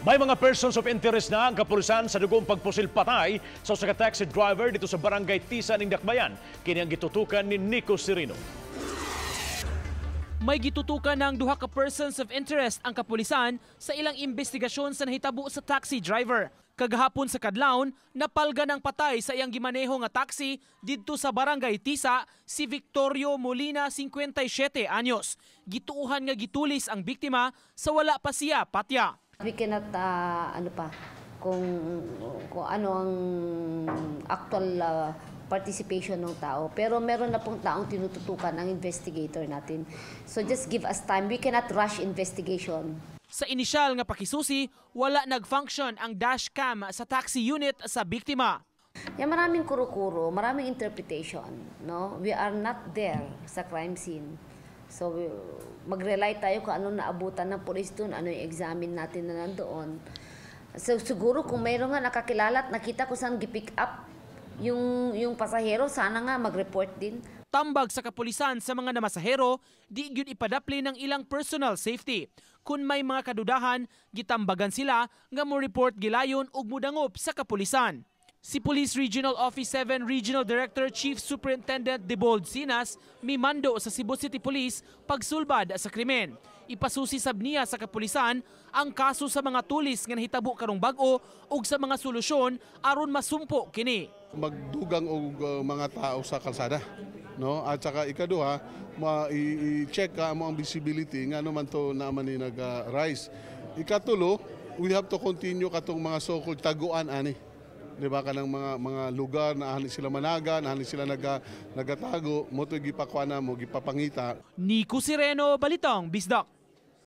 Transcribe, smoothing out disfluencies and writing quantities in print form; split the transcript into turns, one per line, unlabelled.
May mga persons of interest na ang kapulisan sa dugong pagpusil patay sa usa ka taxi driver didto sa Barangay Tisa ning Dakbayan. Kini ang gitutukan ni Nico Sereno.
May gitutukan ng duha ka persons of interest ang kapulisan sa ilang investigasyon sa nahitabo sa taxi driver. Kagahapon sa kadlawon, napalga ng patay sa iyang gimaneho nga taxi didto sa Barangay Tisa si Victorio Molina, 57 anyos. Gituuhan nga gitulis ang biktima sa wala pa siya patya.
We cannot, ano pa, kung ano ang actual participation ng tao. Pero meron na pong taong tinututukan ang investigator natin. So just give us time. We cannot rush investigation.
Sa inisyal nga pakisusi, wala nag-function ang dashcam sa taxi unit sa biktima.
Yan, maraming kuro-kuro, maraming interpretation. No? We are not there sa crime scene. So, mag-rely tayo kung ano naabutan ng police doon, ano yung examine natin na nandoon. So, siguro kung mayroon nga nakakilala at nakita kung saan gi-pick up yung pasahero, sana nga mag-report din.
Tambag sa kapulisan sa mga namasahero, di gyud ipadapli ng ilang personal safety. Kung may mga kadudahan, gitambagan sila nga mo report gilayon ug mudangop sa kapulisan. Si Police Regional Office 7 Regional Director Chief Superintendent Debold Sinas mimando sa Cebu City Police pagsulbad sa krimen. Ipasusi sab niya sa kapulisan ang kaso sa mga tulis nga nahitabo karong bag-o ug sa mga solusyon aron masumpo kini.
Magdugang og mga tao sa kalsada, no? At saka ikaduha, ma i-check ka mo ang visibility ngano man to naman ni nag-rise. Ikatulo, we have to continue katong mga so-called taguan ani, di ba, kanang mga lugar na ani sila managa, na ani sila nagatago, mao to gipakuan na mo, gipapangita.
Nico Sireno, Balitang Bisdak.